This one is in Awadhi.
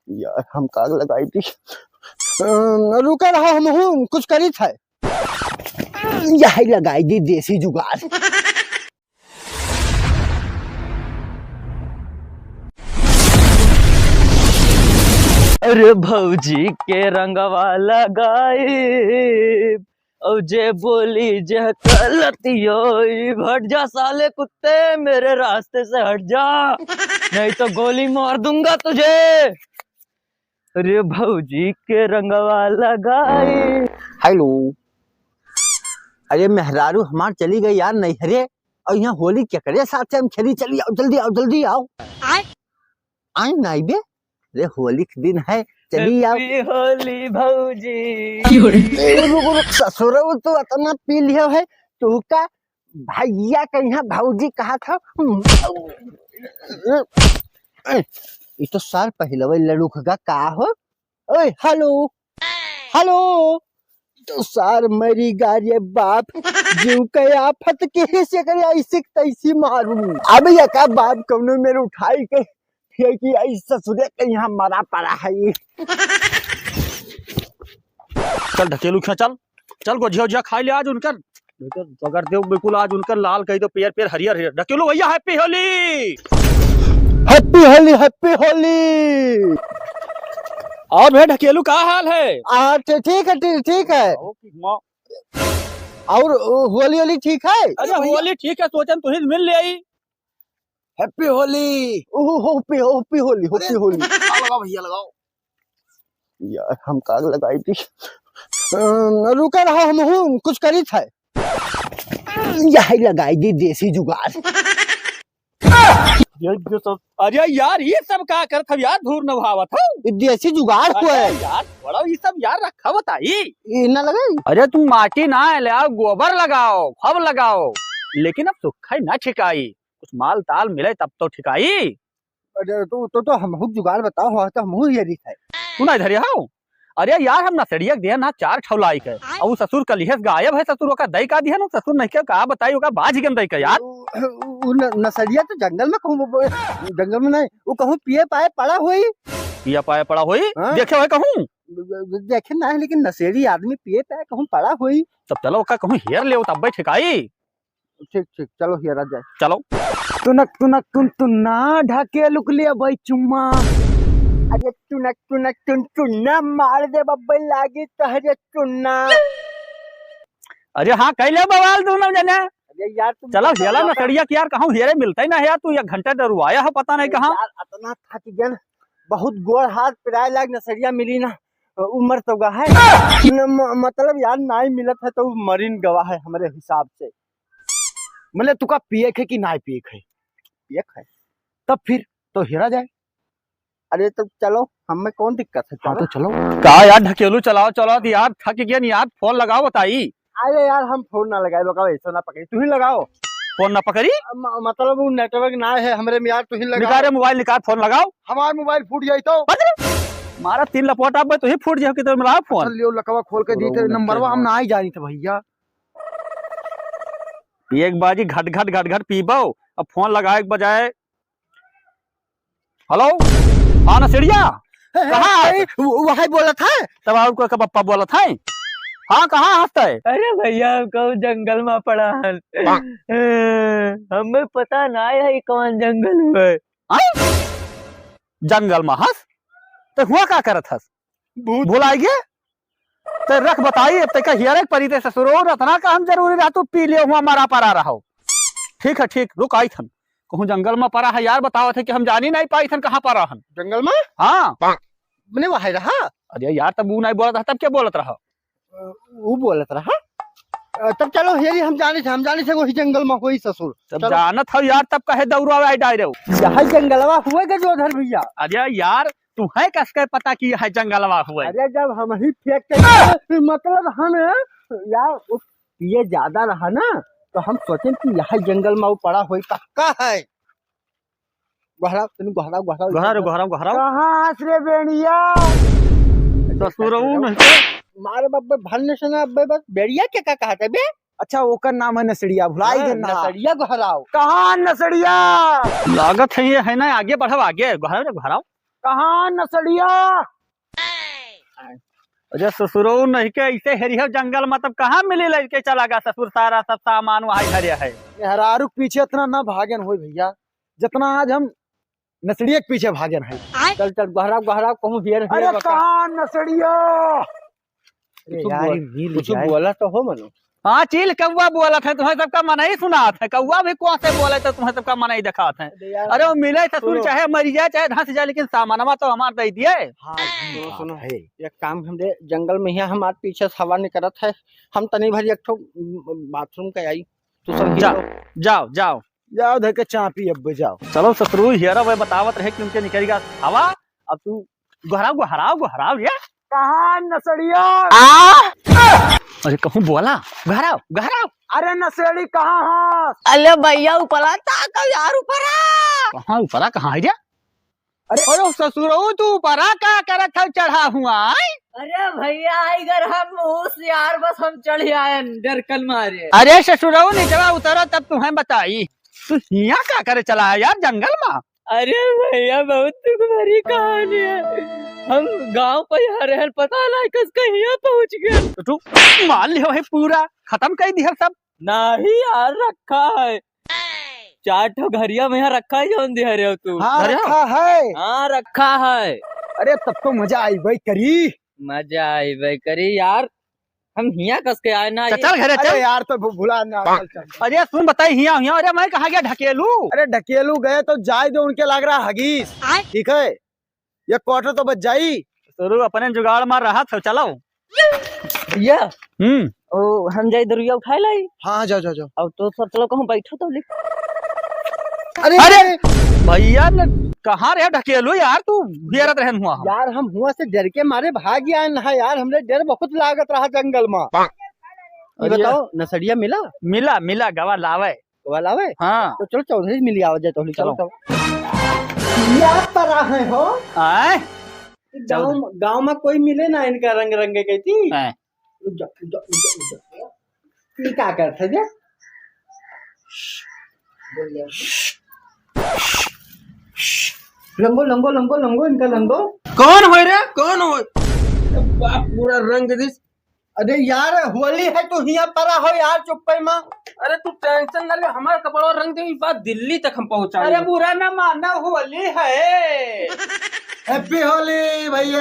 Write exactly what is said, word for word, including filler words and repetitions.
यार, हम का लगाई दी? अ, रुका रहा, हम हूँ, कुछ करी था। यही लगाई दी देसी जुगाड़। अरे भौजी के रंगवा लगाई, और जे बोली जे गलतियोई, हट जा साले कुत्ते, मेरे रास्ते से हट जा, नहीं तो गोली मार दूंगा तुझे। अरे भौजी के रंगवा लगाई। हेलो, अरे मेहरारू हमार चली गई यार नैहरे, और यहाँ होली केकरे साथे हम खेली? चली आओ, जल्दी आओ, जल्दी आओ। आए? आए ना बे, अरे होली के दिन है, चली आओ। Happy होली भौजी। क्यों रे? रुक, रुक, ससुरऊ तू इतना पी लियो है, तू का भैया के यहाँ भौजी कहा था? ई तो सार पहिलवे लड़ूखगा का हो? ओए, हेलो, हेलो, तो सार मरी गा रे बाप, जीव के आफत के से करे ऐसी तैसी मारू। अब ये का बाप कौनो मेरे उठाई के, ये कि ऐसा ससुरे के यहाँ मरा पड़ा है ये। चल ढकेलू खींच, चल, चल गोझिया उझिया खाई ले आज उनकर, अगर देव बिल्कुल आज उनकर लाल कही तो पियर पियर हरियर हरियर। ढकेलू भैया, Happy होली। Happy होली, Happy होली। और भैया ढकेलू का हाल है? आ, ठी-, ठीक है, ठी-, ठीक है। आओ कि माँ। और, ओ, होली होली ठीक है? अरे भैया। होली ठीक है, सोचन तुही मिल ले आई। Happy होली। ओहो, Happy, Happy होली, अरे, Happy होली। लगाओ, लगाओ भैया, लगाओ। यार, हम का लगाई थी? अ, रुका रहा, हम हूँ, कुछ करी था। यही लगाई दी देसी जुगाड़। ये जो सब, अरे यार, ये सब का करत हव यार, धूर नभावत हव। ये देसी जुगाड़ अरे हुआ है। यार, बड़ा ये सब यार रखा बताई। ये ना लगाई। अरे तुम माटी ना ले आओ, गोबर लगाओ, खूब लगाओ, लेकिन अब सुखाई ना ठिकाई। कुछ माल ताल मिले तब तो ठिकाई। अरे तो, तो, तो हमहू जुगाड़ बताओ, हाँ, तो हमहू ये रित है। तू ना इधर आओ। अरे यार, हम नसड़िया के दिया ना चार ठौ लाई के, और वो ससुर कलिहेस गायब है, ससुर ओका दई का दिया ना, ससुर नहीं के का बताई, ओका बाझ गन दई का यार। उ, उ, उ न-, नसड़िया तो जंगल में कहूँ, जंगल में नहीं, वो कहूँ पिए पाए पड़ा होई। पिए पाए पड़ा होई? हाँ। देखे है कहूँ? देखे ना है, लेकिन नशेड़ी आदमी पिए पाए कहूँ पड़ा होई। तब चलो ओका कहूँ हेर ले, तब ठिकाई। ठीक, ठीक, चलो हेरा जाए। चलो। तुनक, तुनक, तुन, तुन्ना, ढकेलू के लिए भाई चुम्मा। अरे तुनक, तुनक, तुन, तुन्ना, मार दे बब्बे लागी तहरे चुन्ना। अरे हाँ, कई ले बवाल दोनों जने। अरे यार, तुम चलो, तो हेला ना सड़िया के यार, कहूँ हेरे मिलता ही ना है यार, तू एक घंटा डरुआया हो, पता नहीं अरे कहाँ। यार, अतना थक गन, बहुत गोड़ हाथ पिराए लाग, नसड़िया मिली ना, उमर तो गा है। न, म-, मतलब यार, नाई मिलत है तो मरिन गवा है हमरे हिसाब से। मतलब, तुका पिए के कि नाई पिए के? पिए के। तब फिर तो हेरा जाए। अरे, तो चलो, हमें कौन दिक्कत है, हाँ, चलो। तो चलो। का यार, ढकेलू चलाओ, चलाओ, तो यार, थक गया नहीं यार, फोन लगाओ, बताई। अरे यार, हम फोन ना लगाए, लोग ऐसा ना पकड़ी, तू ही लगाओ। फोन ना पकड़ी? म-, मतलब, वो network ना है हमरे में यार, तू ही लगाओ। निकाल रे मोबाइल, निकाल, फोन लगाओ। हमार मोबाइल फूट जाई तो? बस रे। मारा तीन लपोटा, अब तू ही फूट जाओ, किधर मिला फोन। अच्छा, लियो, लकवा खोल के दी, तेरे नंबरवा हम ना ही जानी थे भैया। एक बाजी घट घट घट घट पीबो, अब फोन लगाए के बजाय। हेलो, हाँ नसड़िया, कहाँ है? वो, वो है बोलत है। तब और कोई का पप्पा बोलत है? हाँ, कहाँ हंसता है? अरे भैया, हम कहूँ जंगल में पड़ा हन। हमें पता ना है ये कौन जंगल हुआ है। आय? जंगल में हंस? तो हुआ का करत हस? भूत। भुलाई गे? ते रख बताई, अब तेका हियरे के परी ते ससुरो, रतना का हम जरूरी रहा, तू पी लियो हुआ मरा परा रहो। ठीक है, ठीक, रुक आई थन। कहूँ जंगल में परा है यार, बतावत है कि हम जानी नहीं पाई थन कहाँ परा हन। जंगल में? हाँ। मने वहाँ रहा? अरे यार, तब वो नहीं बोलत रहा, तब क्या बोलत रहा? अ, वो बोलत रहा? अ, तब चलो हेरी, हम जानी थे, हम जानी थे वही जंगल में होई ससुर। तब चलो। जानत हो यार, तब कहे दौड़वा आई डायरे। यही जंगलवा हुए गजोधर भैया। अरे यार, तू है कस के पता कि यह जंगलवा हुए? अरे जब हम ही फेंक के मतलब हम यार, वो पिए ज्यादा रहा ना, तो हम सोचें कि यह जंगल में वो पड़ा होई, पक्का है। गोहराव, तनी गोहराव, गोहराव। गोहराव रे, गोहराव, गोहराव। कहाँ हंस रे बेड़िया? ससुरऊ नहीं तो। मारे बाप बे, भन्ने से ना अब्बे बस। बेड़िया के का कहत है बे? अच्छा, ओकर नाम है नसड़िया, भुलाई हाँ, गए ना। नसड़िया गोहराव। कहाँ नसड़िया? लागत है ये है ना, आगे बढ़ाओ, आगे। गोहराव रे, गोहराव। कहाँ नसड़िया? अरे ससुरो नहीं के ऐसे हेरियो जंगल में, तब कहाँ मिली लइके चला गा ससुर, सारा सब सामान वहाँ धरे है। मेहरारू के पीछे इतना ना भागन होई भइया, जितना आज हम नसड़िया के पीछे भागन है। चल, चल, गहराव, गहराव, कहूँ हियर, अरे हियर बता। कहाँ नसड़िया? अरे कुछ यार, बोल, ई मिल कुछ जाए। बोला तो हो मनो। हाँ, चील कौआ बोलत है, तुम्हें सबका मनई सुनात है। कौआ भी कुआ से बोले तो तुम्हें सबका मनई दिखात है। अरे यार, अरे वो मिले ससुर, सुनो। चाहे मरी जाए, चाहे धंस जाए, लेकिन सामानवा तो हमार दे दिए। हाँ, सुनो, सुनो। है। एक काम, हमरे जंगल में हियाँ हमार पीछे से हवा निकलत है, हम तनी भर एक ठो बाथरूम के आई, तू सब जा, गिरो। जाओ, जाओ। जाओ धर के चापी अब जाओ। चलो ससुरू, हियरा वह बतावत रहे कि उनके निकल गया हवा। अब तू गोहराव, गोहराव, गोहराव रे। कहाँ नसड़िया? आ! अरे कहूँ बोला, गोहराव, गोहराव। अरे नसड़ी कहाँ हस? अरे भइया ऊपरा ताको यार, ऊपरा। कहाँ ऊपरा, कहाँ है रे? अरे अरे ससुरऊ, तू ऊपरा का करत हौ चढ़ा हुआ, आय? अरे भइया, इधर हम होशियार, बस हम चढ़ आए डर कल मारे। अरे ससुरऊ, निचवा उतरो तब तुम्हें बताई। तू हियाँ का करे चला है यार जंगल में? अरे भइया, बहुत दुख भरी कहानी है। हम गाँव पे आ रहे हैं, पता ना कस के हियाँ पहुँच गए। तो तू मान लियो है, पूरा खतम कर दिया सब। नहीं यार, रखा है। चार ठो घरिया में यहाँ रखा है, जौन दिया रहे हो तू। हाँ, अरे रखा है। हाँ, रखा है। अरे तब तो मजा आइबे करी। मजा आइबे करी यार, हम हियाँ कस के आए ना, चल, ये चल घरे अरे चल। यार, तो भु-, भुला ना, चल, चल, चल। अरे सुन, बताई हियाँ, हियाँ, अरे मैं कहाँ गया ढकेलू? अरे ढकेलू गए तो जाए दो, उनके लाग रहा हगीस। आय। ठीक है, ये क्वार्टर तो बच जाई। ससुरू, अपने जुगाड़ मार रहा था, चलो। भइया, हम्म। ओ, हम जाई दरुइया उठाए लाई। हाँ, जाओ, जाओ, जाओ। अब तो सब चलो कहूँ बैठो तो ले। अरे, अरे, भइया न, कहाँ रहे ढकेलू यार, तू घेरत रहन हुआ हम। यार, हम हुआ से डर के मारे भाग आए ना यार, हमरे डर बहुत लागत रहा जंगल में। ये अरे। बताओ, नसड़िया मिला? मिला, मिला, गवा लावे। वाला वे? हाँ। तो चलो चौधरी मिल आवा जाए, चौधरी, चलो, चलो। चलो। या परा है हो? आय? गाँव, गाँव में कोई मिले ना इनका रंग रंगे कहती। आय। रुक जा, रुक जा, रुक जा, रुक जा। ये का करत है जे? लंगो, लंगो, लंगो, लंगो, इनका लंगो। कौन होय रे? कौन होय? बाप पूरा रंग दिस। अरे यार, होली है, तू हियाँ परा हो यार, चुप्पे मा। अरे तू tension ना ले, हमार कपड़वा रंग दे, ई बात दिल्ली तक हम पहुँचाएंगे। अरे बुरा ना माना, होली है। Happy होली भइया।